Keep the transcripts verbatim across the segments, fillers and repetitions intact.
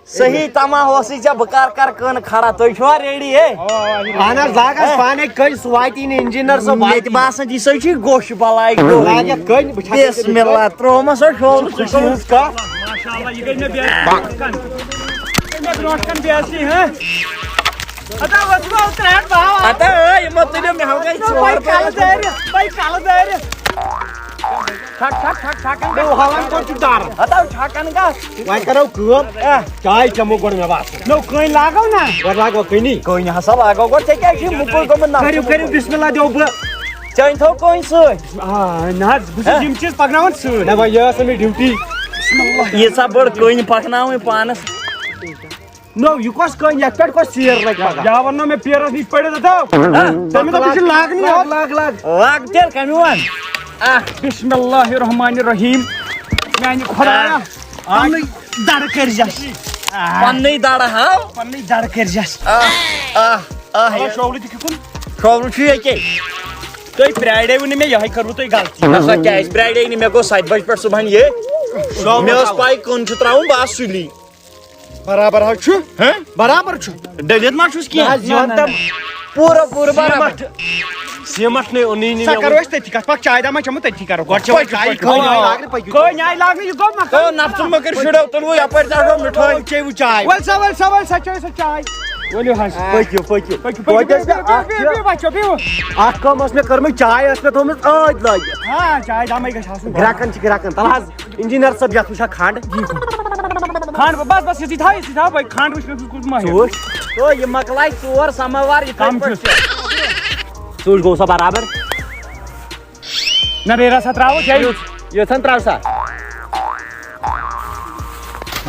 صحیح تما اوسُے ژےٚ، بہٕ کر کر کٲنہٕ کھڑا، تُہۍ چھِوا ریڈی ہے؟ اہن حظ، لاگ حظ پانے کٔنۍ، سُہ واتی نہٕ انجینئر صٲب مےٚ تہِ واتی۔ باسان، یہِ سا چھُے گوٚش بلاے گوٚو۔ لاگ یتھ کٔنۍ، بہٕ چھَکھ بسم اللہ، ترٛوومَس ہو شور سُہ چھُ۔ ماشاءاللہ، یہِ گٔے مےٚ بے-، یہِ گٔے مےٚ برونٛٹھ کَنہِ بے عزتی، ہہ؟ ہتا وۄتھ گوٚو ترٛےٚ ہَتھ باو۔ ہتا، اے، یِمو تُلِو مےٚ ہو گٔے ژور بَے کَلہٕ دٲرِتھ، بَے کَلہٕ دٲرِتھ۔ چھَک، چھَک، چھَک، چھَکَن گژھ۔ نو، ہاوان کوٚت چھُ دَر؟ ہتا، چھَکَن گژھ۔ وۄنۍ کَرو کٲم، اہ۔ چاے چٮ۪مو گۄڈٕ مےٚ باسان۔ نو، کٔنۍ لاگو نا؟ گۄڈٕ لاگو کٔنی۔ کٔنۍ ہسا لاگو گۄڈٕ، ژےٚ کیٛازِ چھُے مُکُے گوٚمُت نَفسہٕ کٔرِو، کٔرِو، مُکُے؟ بسم اللہ دِیو بہٕ۔ ژےٚ أنۍ تھو کٔنۍ سۭتۍ۔ آ، نہ حظ، بہٕ چھُس ہہ؟ یِم چیٖز پَکناوان سۭتۍ۔ نہ، وۄنۍ یہِ ٲس نہٕ مےٚ ڈیوٹی۔ ییٖژاہ بٔڑ کٔنۍ پَکناوٕنۍ پانَس۔ نو، یہِ کۄس کٔنۍ؟ یَتھ پٮ۪ٹھ کۄس سیر لَگہِ پَگاہ؟ یا وَنو مےٚ پیرَس نِش پٔرِتھ دَو۔ ہہ؟ تَمہِ دۄہ تہِ چھِ لاگنی یوت۔ Log, log. لاگ تیٚلہِ کَمہِ وَن؟ آہ۔ بسم اللہ الرحمن الرحیم۔ میٛانہِ خۄدایا، آہ۔ پَننُے دَرٕ کٔرۍ زٮ۪س۔ آہ۔ پَننُے دَرٕ ہاو۔ پَننُے دَرٕ کٔرۍ زٮ۪س۔ آہ، آہ، آہ۔ چلو، شولہٕ تہِ کھیوٚکُن۔ شولہٕ چھُ ییٚکے۔ تُہۍ پرٛاریوٕ نہٕ مےٚ، یِہوٚے کٔروٕ تۄہہِ غلطی۔ نہ سا کیٛازِ پرٛاریوٕ نہٕ؟ مےٚ گوٚو سَتہِ بَجہِ پٮ۪ٹھ صُبحن یہِ۔ شولہٕ مےٚ ٲس تھاوو۔ پَے کٕم چھِ ترٛاوُن، بہٕ آس سُلی۔ برابر حظ چھُ۔ ہہ؟ برابر چھُ۔ ڈٔلِتھ ما چھُس نہ کینٛہہ؟ حظ، یہِ وَن تَم پوٗرٕ پوٗرٕ برابر۔ سیٖمَٹھ، سیٖمَٹھ نے اوٚنُے نہٕ سا مےٚ کَرو وۄنۍ۔ أسۍ تٔتھی کَتھ، پَکھ چاے دامہ چٮ۪مو تٔتھی کَرو۔ گۄڈٕ چٮ۪مو پٔکِو، چاے، پٔکِو۔ کٔنۍ آے لاگنہٕ، پٔکِو۔ کٔنۍ آے لاگنہٕ، یہِ گوٚو مۄکلان۔ او نَفژٕ مہ کٔرِو شُرٮ۪و، تُلوٕ یَپٲرۍ تہِ آسو مِٹھٲے۔ چیٚیِو چاے۔ وَلہٕ سا، وَلہٕ سا، وَلہٕ سا، چیٚیِو سا چاے۔ ؤلِو حظ۔ پٔکِو، پٔکِو۔ پٔکِو، پٔکِو، توتہِ ٲس مےٚ اَکھ بِہِو، بِہِو، بِہِو، بِہِو، بَچو، بِہِو۔ اَکھ کٲم ٲس مےٚ کٔرمٕژ، چاے ٲس مےٚ تھٲومٕژ ٲدۍ لٲگِتھ۔ ہاں، چاے دامَے گژھِ آسُن۔ گرٛٮ۪کَن چھِ گرٛٮ۪کَن۔ تَلہٕ حظ، انجینئر صٲب، یَتھ وٕچھا کھنٛڈ۔ کھنٛڈ، بَس، بَس، یِتھٕے تھاو، یِتھٕے تھاو، بٔے کھنٛڈ وٕچھ مےٚ، سُہ کوٚت ما ہیوٚت؟ ژٕ وٕچھ۔ تو یہِ مۄکلاے ژور سَماوار یِتھَے کَم پٲٹھۍ چھُ۔ چھِ۔ ژٕ وٕچھ، گوٚو سا برابر؟ نہ، بیٚیہِ رَژھا ترٛاوُس، یہِ یُتھ، یُتھ ہن ترٛاو سا۔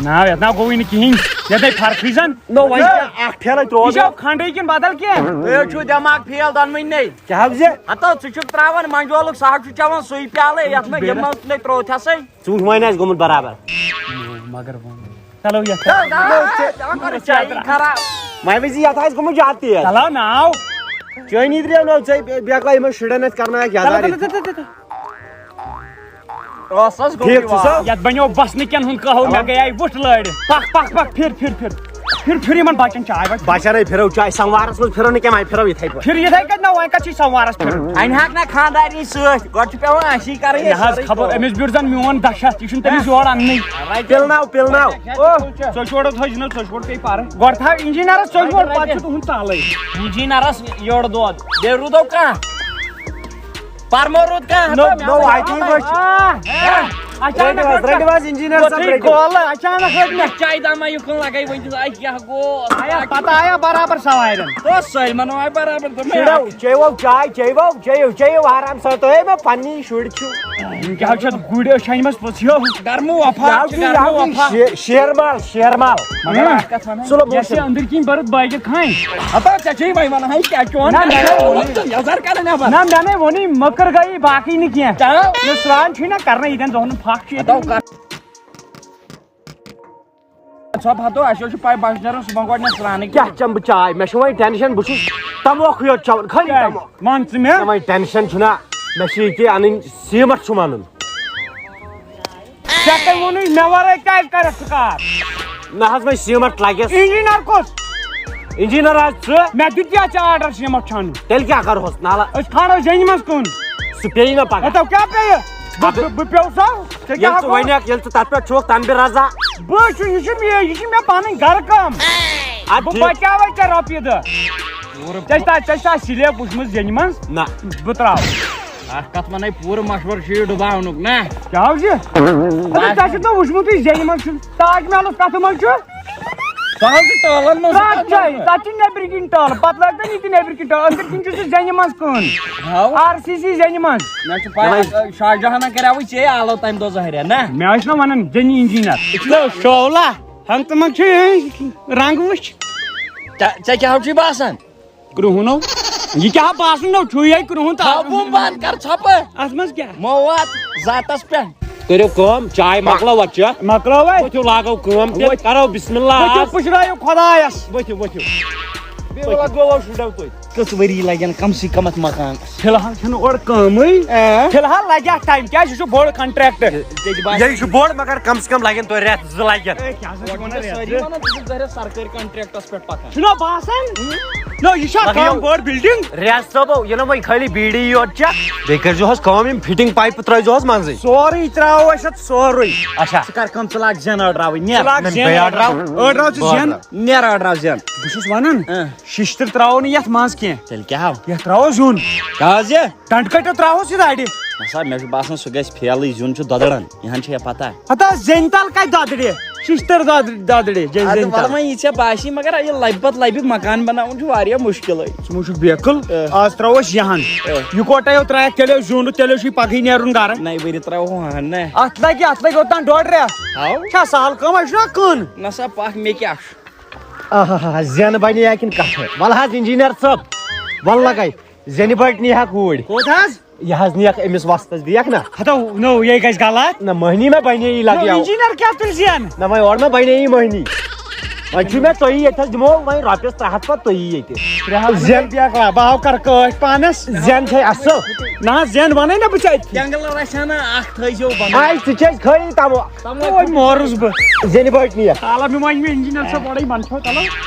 نہ، یَتھ نہ گوٚوُے نہٕ کِہیٖنۍ، یَتھ ہے فرقٕے زَن۔ نو، وۄنۍ کیٛاہ، اَکھ ٹھیلَے ترٛوو یہِ چھا مےٚ۔ کھنٛڈٕے کِنہٕ بدل کینٛہہ؟ تُہۍ حظ چھُو دٮ۪ماغ فیل دۄنوٕنی۔ کیٛاہ حظ یہِ؟ ہتو، ژٕ چھُکھ ترٛاوان منجولُک، سُہ حظ چھُ چٮ۪وان سُے پیالے، یَتھ منٛز یِمو تہِ نَے ترٛوو تھٮ۪سٕے۔ ژٕ وٕچھ وۄنۍ آسہِ گوٚمُت برابر۔ مگر وۄنۍ۔ چلو یتھ۔ چلو، چلو، چلو، چلو، چلو، چلو، چلو۔ مےٚ وٕچھ یہِ، یتھ آسہِ گوٚمُت زیادٕ تیز۔ چلاو ناو۔ چٲنی ترٛیو نو ژےٚ بے-، بیکلا یِمن شُرٮ۪ن اَتہِ کرناوکھ یزار۔ چلو، چلو، چلو، چلو۔ ٲسَس گوٚو ٹھیٖک یہِ چھُ سا؟ وار۔ یتھ بنیو بسنہٕ کٮ۪ن ہُنٛد قہوٕ، مےٚ گٔیے وُٹھ لٲرِتھ۔ پکھ، پکھ، پکھ، پھِر، پھِر، پھِر۔ پھِر، پھِر یِمن بچن چاے واے۔ بچن ہے پھِرو چاے، سموارس منٛز پھِرو نہٕ کینٛہہ، وۄنۍ پھِرو یِتھے پٲٹھۍ۔ پھِر یِتھے کٔنۍ نہ، وۄنۍ کتھ چھُے سموارس پھِرُن؟ انہِ ہاکھ نہ خانٛدارنی سۭتۍ، گۄڈٕ چھُ پٮ۪وان اَسی کرٕنۍ، نہ حظ، خبر أمِس بیوٗٹھ زن میون دَچھ، یہِ چھُنہٕ تٔمِس یور اَننٕے۔ پِلناو، پِلناو۔ او، ژۄچہِ ووڑ تھٲوزِ نہٕ، ژۄچہِ ووڑ پیٚیہِ پرٕ۔ گۄڈٕ تھاو انجینرس ژۄچہِ ووڑ، پتہٕ چھُ تُہُنٛد تلٕے۔ انجینرس یورٕ دود، بیٚیہِ روٗدو کانٛہہ؟ پرمو روٗد کانٛہہ؟ نو، ہتا، مےٚ نو، ووٚن۔ آیہِ تُہۍ وٕچھ۔ آ، آ، اچانک رٔٹِو حظ، رٔٹِو حظ، انجینر صٲب، وۄتھٕے رٔٹِو۔ گولہٕ، اچانک رٔٹ مےٚ۔ چایہِ دامہ یُکُن لگے وۄنۍ، اَتہِ کیٛاہ گوٚو؟ آیا، پتہ آیا برابر سوارٮ۪ن۔ تو سٲلمن آے برابر، دوٚپمَے شُرٮ۪و، چیٚیِو چاے، چیٚیِو، چیٚیِو، چیٚیِو آرام سان۔ تُہۍ ہے مےٚ پننی شُرۍ چھِو۔ یِم کیٛاہ چھِ اَتھ گُرۍ أچھَن منٛز پٔژھۍ ہیوٗ؟ گرمہٕ وفا، یہِ چھِ حظ چھُ، گرمہٕ یہِ حظ چھُ وفا۔ شے-، شیر مال، شیر مال۔ مگر اَکھ کَتھ وَنہٕ، slow یَتھ motion۔ چھِ أنٛدٕرۍ کِنۍ بٔرِتھ بٲگِر کھانۍ۔ ہتا، ژےٚ چھے وۄنۍ وَنان، ہے، کیٛاہ چھُ وَنان؟ نہ، مےٚ نَے ووٚنُے۔ نظر کَرٕ نٮ۪بر۔ نہ، مےٚ نَے ووٚنُے، مٔکٕر گٔیی، باقٕے نہٕ کینٛہہ۔ کیٛاہ؟ یہِ سرٛان چھُے نہ کَرنَے، ییٖتٮ۪ن دۄہَن نہٕ پھَکھ چھُ ییٚتہِ۔ ہتو کر۔ ژھۄپ ہتو، اَسہِ حظ چھُ پَے بَس نیرُن صُبحن گۄڈٕنٮ۪تھ سرٛانٕے کیٛاہ کٔرِتھ۔ چٮ۪مہٕ بہٕ چاے؟ مےٚ چھُ وۄنۍ ٹٮ۪نشَن، بہٕ چھُس تَموکھٕے یوت چٮ۪وان، خٲلی کیٛازِ؟ تَموکھ۔ وَن ژٕ مےٚ۔ مےٚ وۄنۍ ٹٮ۪نشَن چھُنہ، مےٚ چھُ ییٚکیٛاہ اَنٕنۍ سیٖمَٹھ چھُم اَنُن۔ ژےٚ کٔمۍ ووٚنُے مےٚ وَرٲے کیٛازِ کَرَکھ ژٕ کار؟ نہ حظ، وۄنۍ سیٖمَٹھ لَگٮ۪س۔ اِنجیٖنَر کُس؟ اِنجیٖنَر حظ ژٕ۔ مےٚ دیُت یا ژےٚ آرڈر سیٖمَٹھ چھانُن؟ تیٚلہِ کیٛاہ کَرٕہوس نالہ؟ أسۍ کھارو زٔنۍ منٛز کُن۔ سُہ پیٚیہِ نہ پَگاہ۔ ہَتو کیٛاہ پیٚیہِ؟ بہٕ، اَدٕ بہٕ، بہٕ پیوٚو سا؟ ژےٚ کیٛاہ ییٚلہِ ژٕ ہاوو؟ وَنَکھ، ییٚلہِ ژٕ تَتھ پٮ۪ٹھ چھُکھ تَمبِ رَزا۔ بہٕ چھُس، یہِ چھُ مےٚ، یہِ چھُ مےٚ پَنٕنۍ گَرٕ کٲم۔ اَدٕ بہٕ ٹھیٖک۔ بَچاوَے ژےٚ رۄپیہِ دَہ۔ ژےٚ چھا، ژےٚ چھا سِلیب وٕچھمٕژ زٔنۍ منٛز؟ نہ۔ بہٕ ترٛاوٕ۔ اَکھ کَتھ وَنَے، پوٗرٕ مَشوَرٕ چھُ یہِ ڈُباونُک، نہ؟ کیٛاہ حظ چھُ؟ اَدٕ ژےٚ چھُکھ نہٕ وٕچھمُتٕے زٔنۍ منٛز چھُ، تاج محلَس کَتھ منٛز چھُ؟ سُہ حظ چھُ ٹٲلَن منٛز۔ تَتھ چھُ، تَتھ چھُ نیٚبرِ کِنۍ ٹٲل، پَتہٕ لٲگۍ تَن یہِ تہِ نیٚبرِ کِنۍ ٹٲل، أنٛدٕرۍ کِنۍ چھُ سُہ زَنہِ منٛز کٕن۔ ہاو۔ آر سی سی زَنہِ منٛز۔ مےٚ چھُ پَے، نہ۔ اَتھ، شاہ جہانَن کَریوٕے ژےٚ آلو تَمہِ دۄہ ظٲہِرہ، نہ؟ مےٚ ٲسۍ نہ وَنان زَنہِ اِنجیٖنَر۔ شولہ، ہنٛگتہٕ منٛگ چھُ یہِ رنٛگ وٕچھ۔ ژےٚ، ژےٚ کیٛاہ چھُے باسان؟ کرٛہُن ہو۔ یہِ کیٛاہ باسان نو چھُے یہِ کرٛہُن تہٕ تھاو بُم بنٛد کر ژھۄپہٕ۔ اَتھ منٛز کیٛاہ؟ مواد ذاتس پٮ۪ٹھ۔ کٔرِو کٲم، چاے مۄکلٲو وۄنۍ چٮ۪تھ۔ مۄکلٲو وۄنۍ؟ ؤتھِو لاگو کٲم تہِ، ؤتھِو۔ کرو بسم اللہ ؤتھِو آز۔ پُشرٲیِو خۄدایس۔ ؤتھِو، ؤتھِو۔ بیٚیہِ وَلہٕ گوٚو شُرٮ۪و تُہۍ۔ کٔژ ؤری لگن کم سے کم اتھ مکانس؟ فی الحال چھنہٕ اورٕ کٲمٕے۔ آ۔ فی الحال لگہِ اتھ ٹایم، کیازِ یہِ چھُ بوٚڑ کنٹریکٹ۔ تیٚلہِ باسہِ یہِ چھُ بوٚڑ، مگر کم سے کم لگن توتہِ رٮ۪تھ زٕ لگن۔ اے، کیٛاہ سا چھُ ونان، مگر رٮ۪تھ سٲری زٕ؟ ونان، ژٕ چھُکھ ظٲہرہ سرکٲرۍ کنٹریکٹس پٮ۪ٹھ پکان۔ چھُنہ باسان؟ نو، یہِ چھا مگر کٲم یِم بٔڑ بلڈنگ؟ ریاض صٲبو، یہِ نہ وۄنۍ خٲلی بی ڈی یوت چھا، بیٚیہِ کٔرۍزِہوس کٲم، یِم فٹنگ پایپہٕ ترٲیزِہوس منٛزٕے۔ سورُے ترٛاوو أسۍ اتھ، سورُے۔ اچھا۔ ژٕ کر کٲم، ژٕ لاگ زٮ۪ن أڑراوٕنۍ، نیر۔ ژٕ لاگ نہ، زٮ۪ن بہٕ أڑراو۔ أڑراو۔ أڑراو ژٕ بہٕ زٮ۪ن، أڑراو۔ نیر أڑراو زٮ۪ن۔ بہٕ چھُس ونان، اۭں۔ ششتٕر ترٛاوو نہٕ یتھ منٛز کینٛہہ۔ تیٚلہِ کیٛاہ ہاو؟ یتھ ترٛاوو زیُن۔ کیٛازِ؟ ٹنٛڈٕ کٔٹِو ترٛاوہوس یہِ دَرِ۔ نسا، مےٚ چھُ باسان سُہ گژھِ فیلٕے، زیُن چھُ دۄدران، یِہن چھےٚ پتہ۔ ہتا زینہِ تل کتہِ دۄدرِ؟ ششتٕر دۄدرِ، دۄدرِ، جے اَدٕ زینہِ وَلہٕ تل۔ وۄنۍ یہِ ژےٚ باسی، مگر یہِ لبہِ پتہٕ لبہِ مکان بناوُن چھُ واریاہ مُشکلٕے۔ ژٕ مہ چھُکھ بیقل، اۭں۔ آز ترٛاوو أسۍ یِہن۔ اۭں۔ یہِ کوٹا یو ترٛایکھ، تیٚلہِ اوس زیُن، تیٚلہِ اوس یہِ پگہٕے نیرُن گرٕ۔ نَیہِ ؤری ترٛاوہو ہن نہ۔ اتھ لگہِ، اتھ لگہِ اوٚتام ڈۄڈ رٮ۪تھ۔ ہاو۔ چھا سہل کٲم، أسۍ چھُنہ کٕن۔ نسا پکھ، مےٚ کیٛاہ چھُ؟ آہا، زینہٕ بنے یا کِنہٕ کتھٕ؟ ولہٕ حظ انجینئر صٲب، ولہٕ لگے، زینہِ بٔٹۍ نی ہا کوٗرۍ۔ کوٚت حظ؟ یہِ حظ نِیَکھ أمِس وۄستَس، دِیَکھ نا۔ ہتو، نو، یہِ گژھِ غلط۔ نہ، مٔہنی مہ بنے یی نو، لگہِ یاو۔ انجینئر کیٛاہ تُلہِ زینہٕ؟ نہ، وۄنۍ اورٕ مہ بنے یی مٔہنی۔ وۄنۍ چھُ مےٚ تُہی ییٚتہِ حظ دِمو وۄنۍ رۄپیَس ترٛےٚ ہَتھ پتہٕ تُہی ییٚتہِ۔ ترٛےٚ ہَتھ زینہٕ بیکلا، بہٕ ہاو کر کٲٹھۍ پانس۔ زینہٕ چھے اصٕل۔ نہ حظ، زینہٕ وَنَے نہ بہٕ ژےٚ أتھی۔ جنگل رژھِ ہنا اکھ تھٲیزیو بنٲوِتھ۔ آے، ژٕ چھے خٲلی تَمو۔ تَمو اوے مورُس بہٕ۔ زینہِ بٔٹۍ نِیَکھ۔ حالا مےٚ وۄنۍ مےٚ انجینئر صٲب اورَے منٛدچھو، چلو۔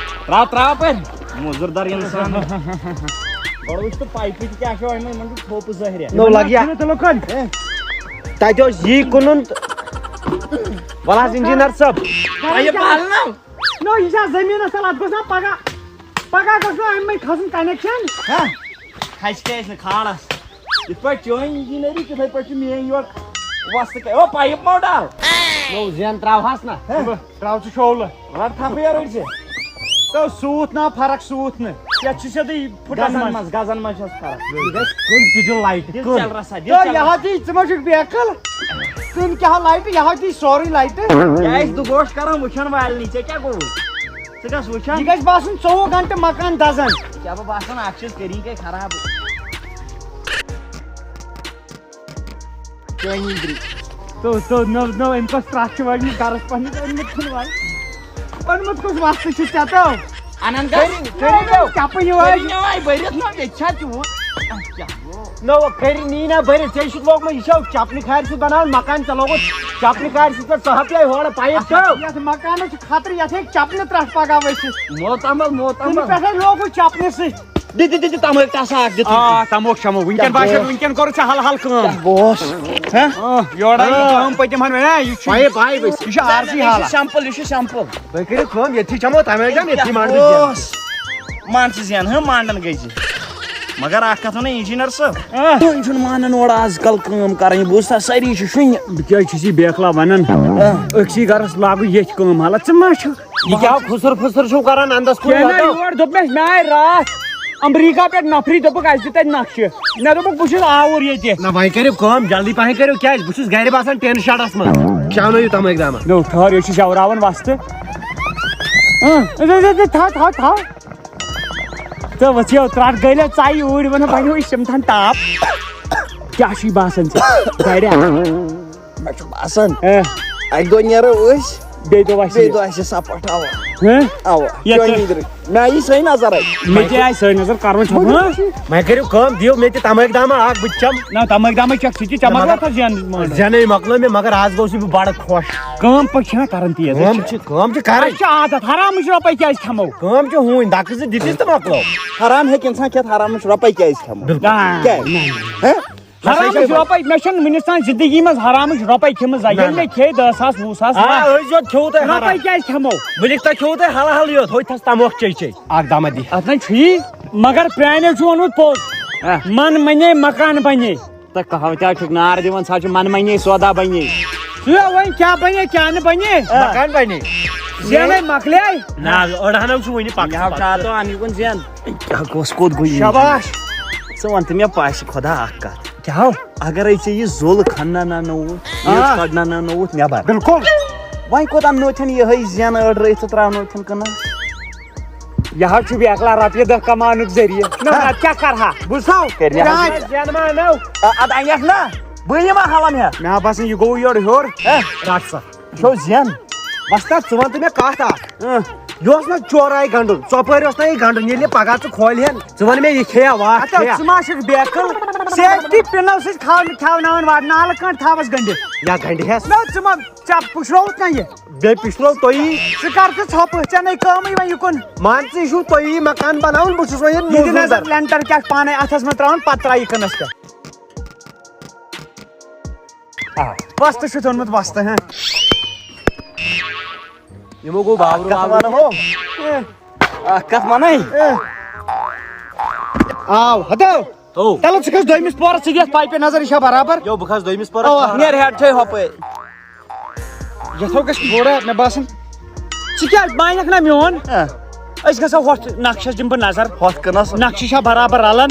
ترٛاو، ترٛاو پَرِ۔ مُزُر در اِنسان۔ گۄڈٕ وٕچھ تہٕ پایپہِ تہِ کیٛاہ چھِ یِمَن، یِمَن چھُ تھوٚپ ظٲہرِ۔ نو لگہِ یا۔ تَتہِ اوس یی کٕنُن تہٕ وَلہٕ حظ اِنجیٖنَر صٲب۔ پایِپ والنو۔ نو، یہِ چھا زٔمیٖنَس تَل، اَتھ گوٚژھ نا پَگاہ، پَگاہ گوٚژھ نا اَمہِ منٛز کھَسُن connection۔ ہہ؟ کھَسہِ کیٛازِ نہٕ کھالَس؟ یِتھ پٲٹھۍ چٲنۍ engineering، تِتھَے پٲٹھۍ چھِ میٛٲنۍ یورٕ وۄستہٕ کیٛاہ؟ او، پایِپ ما ڈال؟ نو، زٮ۪ن ترٛاوہَس نا۔ ہہ؟ ترٛاو ژٕ شولہٕ۔ رَٹ تھپھ یَرٕ أڑۍ ژےٚ۔ تو سوٗتھ نا فرق سوٗتھ نہٕ۔ یَتھ چھِ سیوٚدُے پھٕٹن گزن منٛز۔ منٛز، گزن منٛز چھَس فرق۔ یہِ گژھِ کُن تہِ دیُن لایٹہِ، دِل کُن۔ چل رسا، دِل تو چل یہِ رسا۔ ہا دی، ژٕ ما چھُکھ بیقل؟ کُن کیٛاہ ہا لایٹہِ، یہِ ہا دی سورُے لایٹہِ۔ کیٛازِ دُگوش کران وٕچھن والنٕے، ژےٚ کیٛاہ گوٚوُے؟ ژٕ کَس وٕچھان؟ یہِ گژھِ باسُن ژوٚوُہ گھنٹہٕ مکان دزان۔ ژےٚ بہٕ باسان اکھ چیٖز کٔرِنۍ گٔے خراب۔ چٲنی درٛے۔ تو، تو، نٔو، نٔو، أمۍ کۄس ترٛٹھ چھِ وٲجمٕژ گرس پننِس، أنمٕژ چھُنہٕ وۄنۍ۔ اوٚنمُت کُس وستہٕ چھُ ژےٚ تو؟ انان گژھ۔ کٔرِو، کٔرِو۔ چپہٕ یِوان۔ کٔرِو نہ وۄنۍ بٔرِتھ نہ، ییٚتہِ چھا تیوٗت؟ اَتھ کیٛاہ گوٚو؟ نہ، وۄنۍ کٔرِو نی نہ بٔرِتھ، ژےٚ چھُکھ لوگمُت، یہِ چھو چپنہِ کھارِ سۭتۍ بناوان مکان، ژےٚ لوگُت چپنہِ کھارِ سۭتۍ پٮ۪ٹھ صحب یہِ ہورٕ پایپ چھو۔ یتھ مکانس چھُ خطرٕ، یتھ ہیٚکہِ چپنہِ ترٛٹھ پگاہ ؤسِتھ۔ موتامل، کُنہِ موتامل۔ پٮ۪ٹھے لوگُت چپنہِ سۭتۍ۔ دِ، دِ، دِ، دِ، تمٲکۍ ٹسا اکھ دِ۔ آ، تموک شمو۔ وٕنکٮ۪ن باسیو، وٕنکٮ۪ن کوٚر ژےٚ حل حل کٲم۔ بوس۔ ہہ؟ آ، یورٕ آیہِ نہٕ آ۔ کٲم پٔتِم ہن وۄنۍ، آ، یہِ چھُ، پایہِ، پایہِ ؤسِتھ۔ یہِ چھُ عارضی یہِ چھُ حالہ۔ سمپل، یہِ چھُ سمپل۔ تُہۍ کٔرِو کٲم، ییٚتھی چمو تمٲکۍ جام، ییٚتھی مانڈو جام۔ بوس۔ مان ژٕ زین، ہہ، مانڈن گٔے زِ۔ مگر اکھ کتھ ونہٕ انجینئر صٲب، آ۔ وۄنۍ چھُنہٕ مانان اورٕ آز کل کٲم کرٕنۍ، بوٗزتھا، سٲری چھِ شُنہِ۔ بہٕ کیٛازِ چھُس یہِ بیکلا ونان؟ آ۔ أکسٕے گرس لاگو ییٚتھۍ کٲم حالہ، ژٕ ما چھُکھ؟ یہِ کیٛاہ خُسُر پھُسُر چھُو کران اندس کُن کینٛہہ نہ، واتو؟ یور دوٚپ مےٚ، مےٚ آے راتھ امریکہ پٮ۪ٹھ نفری، دوٚپُکھ، "اَسہِ دِ تَتہِ نقشہٕ۔" مےٚ دوٚپُکھ، "بہٕ چھُس آوُر ییٚتہِ۔" نہ، وۄنۍ کٔرِو کٲم، جلدی پہن کٔرِو، کیٛازِ بہٕ چھُس گرِ باسان ٹین شڈس منٛز۔ شاونٲیِو تمٲکۍ دامہ۔ نو، ٹھٔہر، أسۍ چھِ زیوراوان وستہٕ۔ اۭں، اۭں، اۭں، اۭں، تھاو، تھاو، تھاو۔ تہٕ وٕژھِو، ترٛٹھ گٔلِو ژَے اوٗرۍ، وَنان، "وۄنۍ ہُہ یہِ شِمتھان تاپھ۔" کیٛاہ چھُے باسان ژےٚ؟ گرِ ہا؟ مےٚ چھُ باسان، اے۔ اَکہِ دۄہ نیرو أسۍ، بیٚیہِ دۄہ وَسہِ بیٚیہِ یہِ۔ دۄہ آسہِ سپاٹ، اَوا۔ ہہ؟ اَوا۔ یَتھ چٲنی تہٕ درٕے۔ مےٚ آیی سۄے نظر اَتہِ۔ مےٚ تہِ آیہِ سۄے نظر، کَرُن چھُ۔ ہہ؟ وۄنۍ کٔرِو کٲم، دِیِو مےٚ تہِ تَمٲکۍ دامہ اَکھ، بہٕ تہِ چَمہٕ۔ نہ، تَمٲکۍ دامَے چَکھ، سُہ تہِ چَمَکھ مگر رۄپَس زینہٕ منٛز۔ زینَے مۄکلٲو مےٚ، مگر آز گوٚوُس بہٕ بَڑٕ خۄش۔ کٲم پَتہٕ چھِنہ کَران تیز، کٲم أسۍ چھِ، کٲم چھِ کَرٕنۍ۔ اَسہِ چھِ عادت، حرامٕچ رۄپَے کیٛازِ کھٮ۪مو؟ کٲم چھِ ہُنۍ، دَکہٕ زٕ دِتِس تہٕ مۄکلٲو۔ حرام ہیٚکہِ اِنسان کھٮ۪تھ، حرامٕچ رۄپَے کیٛازِ کھٮ۪مو؟ بِلکُل۔ نہ۔ کیٛازِ؟ نہ۔ ہہ؟ حرامٕچ رۄپے، مےٚ چھَنہٕ وٕنیُک تام زندگی منٛز حرامٕچ رۄپے کھیٚمٕژ زانٛہہ۔ نہ، ییٚلہِ نہ۔ مےٚ کھیٚے دَہ ساس، وُہ ساس آ، لَچھ۔ أزۍ یوت کھیوٚو تۄہہِ رۄپے حرام۔ کیٛازِ کھیٚمو؟ وٕنیُک تام کھیوٚو تۄہہِ حل حل یوت، ہوٚتہِ تھَس تموکھ چے چے۔ اَکھ دامہ دِ۔ اَتھ نَے چھُیی، مگر پرٛانیو چھُ ووٚنمُت پوٚز۔ آ۔ من مَنے، مکان بَنے۔ تہٕ کَہوٕ تہِ حظ چھُکھ نار دِوان، سُہ حظ چھُ من مَنے، سودا بَنے۔ سُہ وۄنۍ کیٛاہ بَنے، کیٛاہ نہٕ بَنے؟ آ۔ مکان بَنے۔ زینَے مۄکلے۔ نہ، أڑہَن حظ چھُ وٕنہِ پَکان۔ یہِ حظ چھُ اَتھ اَنہِ یِکُن زین۔ کیٛاہ گوٚژھ، کوٚت گوٚو یہِ؟ شاباش۔ ژٕ وَن تہٕ مےٚ پَژھِ خۄدا اَکھ کَتھ۔ کیٛاہ ہو؟ اگرے ژےٚ یہِ زوٚل کھنناونووُتھ، آ۔ یہِ کڑناونووُتھ نٮ۪بر۔ بِلکُل۔ وۄنۍ کوٚت اَننوتھن یِہوٚے زٮ۪ن أڑرٲوِتھ ژٕ ترٛاونوتھن کٕنس؟ یہِ حظ چھُ بیکلا رۄپیہِ دَہ کماونُک ذٔریعہٕ۔ نہ، ہا۔ نتہٕ کیٛاہ کرٕ ہا؟ بوٗزتھو؟ کٔرۍ مےٚ کیٛاہ حظ۔ زٮ۪ن ما اَنو؟ آ، اَدٕ اَنٮ۪کھ نا، بہٕ یِمہٕ ہلم ہٮ۪تھ۔ مےٚ ہا باسان، یہِ گوٚو یورٕ ہیوٚر۔ ہا۔ رَٹ سا۔ یہِ چھو زٮ۪ن۔ وۄستاد، ژٕ وَن تہٕ مےٚ کَتھ اَکھ۔ اۭں۔ یہِ اوس نہ چورے گنڈُن، ژۄپٲرۍ اوس نہ یہِ گنڈُن، ییٚلہِ یہِ پگاہ ژٕ کھولہِ ہن، ژٕ وَن مےٚ یہِ کھیٚیا واٹھ ہتو، کھیٚیا؟ ژٕ ما چھُکھ بیقل؟ سیفٹی پِنو سۭتۍ کھاو-، کھیاوناوان واٹھ، نالہٕ کٔنڈ تھاوس گٔنڈِتھ۔ یا گنڈِ ہٮ۪س۔ نہ، ژٕ ما، ژےٚ پُشرووُتھ کانٛہہ یہِ؟ بیٚیہِ پُشروو تُہی۔ ژٕ کر ژٕ ژھۄپہٕ، ژےٚ نے کٲمٕے وۄنۍ یُکُن۔ مان ژٕ، یہِ چھُو تُہی مکان بناوُن، بہٕ چھُس وۄنۍ ییٚتہِ یہِ دِ موٚزوٗر نظر کران۔ لینٹر کیٛاہ چھُ پانے اتھس منٛز ترٛاوان، پتہٕ ترٛاو یہِ کٕنس پٮ۪ٹھ۔ آ۔ وۄستہٕ چھُ ژھیوٚنمُت وۄستہٕ، ہاں۔ یِمو گوٚو بابرو اکھ کتھ وابرو۔ ونہو۔ اکھ کتھ ونے۔ آو، ہتو۔ او۔ تلہٕ ژٕ کھس دوٚیمِس پورس، ژٕ دِتھ پایپہِ نظر، یہِ چھا برابر؟ یو، بہٕ کھس دوٚیمِس پورس۔ اوا۔ نیر ہیڈ چھے ہۄپٲرۍ۔ یتھو گژھِ تھوڑا، مےٚ باسان۔ ژٕ کیٛاہ مانکھ نہ میون؟ ہاں۔ أسۍ گژھو ہۄتھ نقشس دِمہٕ بہٕ نظر۔ ہۄتھ کٕنس؟ نقشہٕ چھا برابر رلان؟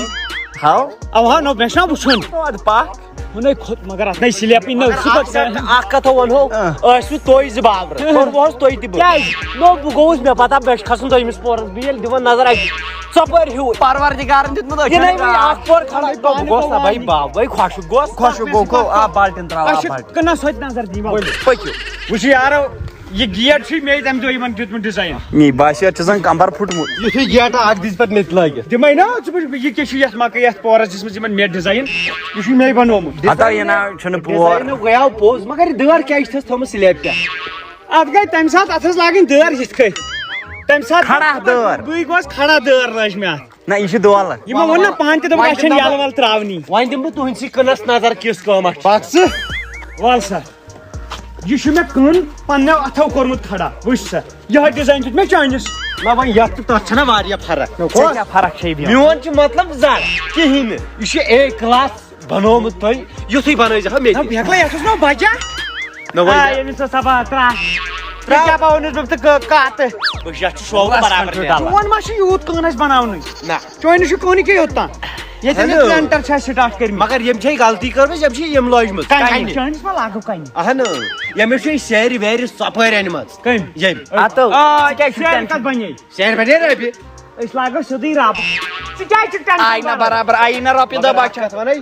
ہاو۔ اوا، نو، مےٚ چھُنہ وُچھُن۔ توتہِ پکھ۔ ہُنے کھوٚت، مگر اتھ نے سلیپٕے نہ، مگر سُہ اکھ پتہٕ سیکنڈ، اکھ کتھ ونہو، ہاں۔ ٲسِو تُہۍ زٕ بابرٕ، ہاں۔ کوٚروہس تُہۍ تہِ بہٕ۔ کیٛازِ؟ نو، بہٕ گوٚوُس، مےٚ پتہ، مےٚ چھُ کھسُن دوٚیمِس پورس، بہٕ ییٚلہِ دِوان نظر اتہِ ژۄپٲرۍ ہیوٗ۔ پروردگارن دیُت مےٚ یہِ نے أچھن وۄنۍ راو۔ اکھ پور کھڑا، بہٕ گوٚوُس نہ بھائی باو، بھائی خۄشک گوٚوس۔ خۄشک گوٚو، گوٚو، آ، بالٹیٖن تراو، آ، اچھا، بالٹیٖن۔ کٕنس سۭتۍ نظر دِنۍ وَلہٕ۔ ؤلِو، پٔکِو۔ وٕچھ یارو، یہِ گیٹ چھُے مےٚ تَمہِ دۄہ یِمن دیُتمُت ڈِزاین۔ نی، باسیو، ژےٚ زَن کمبر پھُٹمُت۔ یُتھُے گیٹا اکھ دِژ پتہٕ مےٚ تہِ لٲگِتھ۔ دِمے نا، ژٕ وٕچھ، یہِ کیٛاہ چھُ یَتھ مکان، یَتھ پورس دِژمٕژ یِمن مےٚ ڈِزاین؟ یہِ چھُے مےٚ بنومُت۔ ہتا یہِ نا چھُنہٕ پور۔ ڈِزاین گوٚو پوٚز، مگر یہِ دٲر کیٛازِ چھِ تھٲومٕژ سلیبہِ پٮ۪ٹھ؟ اتھ گٔے تَمہِ ساتہٕ، اتھ ٲس لاگٕنۍ دٲر یِتھ کٔنۍ۔ تَمہِ ساتہٕ کھڑا دٲر۔ بٕے گوس کھڑا دٲر لٲج مےٚ اتھ۔ نہ، یہِ چھِ دولت۔ یِمو ووٚن نا پانہٕ تہِ، دوٚپُکھ، وۄنۍ اَسہِ چھَنہٕ دِمہٕ یَلہٕ وَلہٕ ترٛاونی۔ وۄنۍ دِمہٕ بہٕ تُہٕنٛدسٕے کٕنَس نظر کِژھ کٲم اَتھ چھِ۔ پَکھ ژٕ۔ وَل سا، یہِ چھُ مےٚ کٕن پنٛنیو اَتھو کوٚرمُت کھڑا، وٕچھ سا، یِہوٚے ڈِزاین دیُت مےٚ چٲنِس۔ نہ، وۄنۍ یَتھ تہٕ تَتھ چھَنہ واریاہ فرق۔ نہ، ژےٚ کۄس؟ کیٛاہ فرق چھے بیٚیہِ؟ میون چھُ مطلب زَر کِہیٖنۍ نہٕ، یہِ چھُ اے کلاس بنومُت تۄہہِ، یُتھُے بنٲیزِ ہا مےٚ نہ، تہِ۔ بیکلا، یَتھ اوس ناو بَجا۔ نہ، وۄنۍ آ، ییٚمِس اوس سَبا ترٛٹھ۔ ترٛٹھ۔ ژےٚ کیٛاہ پاوُن اوس دوٚپُت ژٕ کٲ-، کَتھ؟ بہٕ چھُس، یَتھ چھُ شوق برابر نیران۔ چون ما چھُ یوٗت کٲن اَسہِ بَناونٕے؟ نہ۔ چٲنِس چھُ کٲنی کیٛاہ یوٚت تام؟ ییٚتہِ اہنو۔ نہٕ پلینٹر چھِ اَسہِ سٹارٹ کٔرمٕتۍ۔ مگر یِم چھے غلطی کٔرمٕژ، یِم چھِ یِم لٲجمٕژ کَنہِ۔ کَنہِ۔ چٲنِس ما لاگو کَنہِ؟ اہن۔ ییٚمِس چھُ یہِ سیرِ ویرِ ژۄپٲرۍ أنمٕژ۔ کٔمۍ؟ ییٚمۍ۔ اَتو۔ آ، ژٕ کیٛازِ چھُکھ سیرِ ٹٮ۪نشن؟ کَتھ بَنے؟ سیرِ بَنے رۄپیہِ۔ أسۍ لاگو سیوٚدُے رب۔ ژٕ کیٛازِ چھُکھ ٹٮ۪نشن آیہِ نہ لگان؟ برابر، آیہِ نہ رۄپیہِ دَہ مگر بچت۔ اکھ کتھ ونے،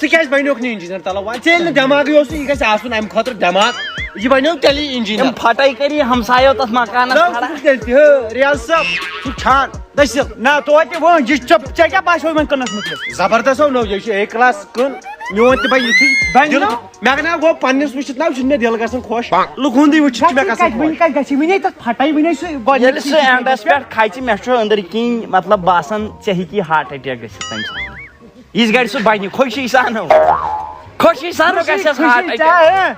ژٕ کیٛازِ بنیوکھ نہٕ انجینئر تلہٕ وۄنۍ؟ ژےٚ ییٚلہِ نہٕ دٮ۪ماغٕے اوسُے، یہِ گژھِ آسُن امہِ خٲطرٕ دٮ۪ماغ۔ یہِ بنیو تیٚلی انجینئر۔ أمۍ پھٹے کٔر یہِ ہمسایو تتھ مکانس نہ، کھڑا۔ ژٕ کُس تیٚلہِ تہِ؟ ہے، ریاض صٲب، ژٕ چھان دٔسِل۔ نہ، توتہِ وۄنۍ یہِ ژےٚ، ژےٚ کیٛاہ باسیو یِمن کٕنس مُتعلق؟ زبردست ہو نو، یہِ چھُ اے کلاس کٕن، میون تہِ بنہِ یُتھُے۔ بنہِ دِل نہ؟ مےٚ گٔے نہ گوٚو پننِس وٕچھِتھ نہ، چھُنہٕ مےٚ دِل گژھان خۄش۔ لُکہٕ ہُنٛدُے وٕچھِتھ چھُ مےٚ گژھان خۄش۔ وٕنہِ کتہِ گژھِ؟ وٕنہِ تتھ پھٹے، وٕنہِ سُہ گۄڈٕنِکۍ ییٚلہِ سُہ چیٖز چھُ اینڈس مےٚ پٮ۪ٹھ کھژِ، مےٚ چھُ أنٛدٕرۍ کِنۍ مطلب باسان، ژےٚ ہیٚکی ہارٹ اٹیک گٔژھِتھ تمہِ ساتہٕ۔ یِژھ گرِ سُہ بنہِ، خوشی سان۔ خوشی سان خوشی، گژھٮ۪س خوشی ہارٹ اٹیک۔ ژےٚ، ہہ؟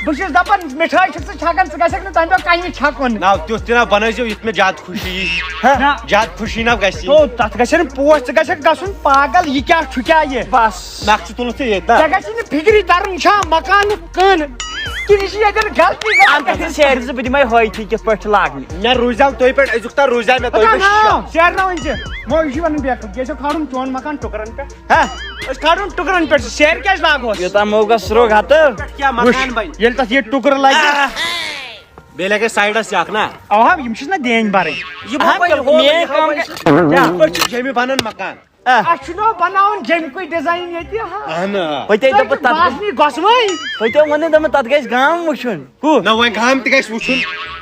بہٕ چھُس دپان، مِٹھٲے چھُکھ ژٕ چھکان، ژٕ گژھکھ نہٕ تمہِ دۄہ کنہِ چھکُن۔ نہ، تیُتھ تہِ نہ بنٲیزیو، یُتھ مےٚ زیادٕ خوشی یی۔ ہہ؟ نہ۔ زیادٕ خوشی نہ گژھِ۔ تو، تتھ گژھن پوش، ژٕ گژھکھ گژھُن پاگل، یہِ کیٛاہ چھُ کیٛاہ یہِ؟ بس۔ نقشہٕ تُلُتھ ژےٚ ییٚتہِ، نہ؟ ژےٚ گژھی نہٕ فِکری ترُن، یہِ چھا مکانُک کٕن؟ کِنہٕ یہِ چھِ ییٚتٮ۪ن غلطی گژھان؟ اَمہِ پٮ۪ٹھ سیرِ زٕ بہٕ دِمے ہٲیتھٕے کِتھ پٲٹھۍ چھِ لاگنہِ۔ مےٚ روٗزیو تُہۍ پٮ۪ٹھ أزیُک تام روٗزیو مےٚ تُہۍ پٮ۪ٹھ شک۔ سیرِ نہ وۄنۍ ژےٚ۔ مو، یہِ چھُ وَنان بیٚیہِ اَکھ کَتھ، یہِ ٲسِو کھالُن چون مکان ٹُکرَن پٮ۪ٹھ۔ ہہ؟ أسۍ کھالُن ٹُکرَن پٮ۪ٹھ، سیرِ کیٛازِ لاگوس؟ یوٗتاہ موقع سرٛوگ ہَتہٕ۔ پٮ۪ٹھ کیٛاہ مکان وٕچھ، بَنہِ؟ ییٚلہِ تَتھ یہِ ٹُکرٕ لَگہِ۔ بیٚیہِ لَگہِ اَسہِ سایڈَس یہِ اَکھ نا۔ اَوا، یِم چھِس نہ دینۍ بَرٕنۍ۔ یہِ اَہَن، بَنہِ، تیٚلہِ ہُہ میٛٲنۍ بَنہِ، کٲم ہُہ گژھِ۔ بَنہِ۔ یَپٲرۍ چھِ جیٚمہِ بَنان مکان۔ آ۔ اَسہِ چھُ نوٚو بَناوُن جیٚمہِ کُے ڈِزاین ییٚتہِ، ہا۔ اَہَن۔ پٔتۍ تۄہہِ دۄپُت تَتھ باسنٕے گۄسوٕنۍ۔ پٔتۍ ووٚنُے دوٚپمُت تَتھ گژھِ گام وٕچھُن۔ کُس؟ نہ، وۄنۍ گام تہِ گژھِ وٕچھُن۔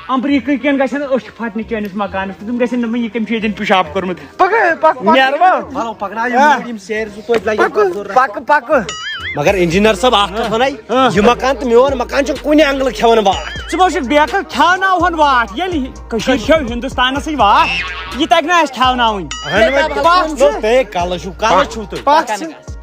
امریکہٕ کٮ۪ن گژھن أچھ پھٹنہِ چٲنِس مکانس تہٕ تِم گژھن نہٕ وۄنۍ یہِ کٔمۍ چھُ ییٚتٮ۪ن پِشاب کوٚرمُت۔ پکہٕ، پکہٕ، پکہٕ۔ نیرٕ وۄنۍ۔ وَلہٕ پکہٕ نا، یِم، آ۔ یِم سیرِ زٕ توتہِ لگن پکہٕ، پتہٕ ضروٗرت۔ پکہٕ، پکہٕ۔ مگر انجینئر صٲب، اکھ کتھ ونے، آ۔ یہِ مکان تہٕ میون مکان چھُنہٕ کُنہِ اینگلہٕ کھٮ۪وان واٹھ۔ ژٕ ما چھُکھ بیقل، کھیاوناوہن واٹھ۔ ییٚلہِ کٔشیٖرِ کھیو ہندوستانس سۭتۍ واٹھ، یہِ تگہِ نہٕ اَسہِ کھیاوناوٕنۍ۔ اہن وۄنۍ۔ پکھ ژٕ۔ نو، تُہۍ کلہٕ چھِو، کلہٕ چھِو تُہۍ۔ پکھ ژٕ۔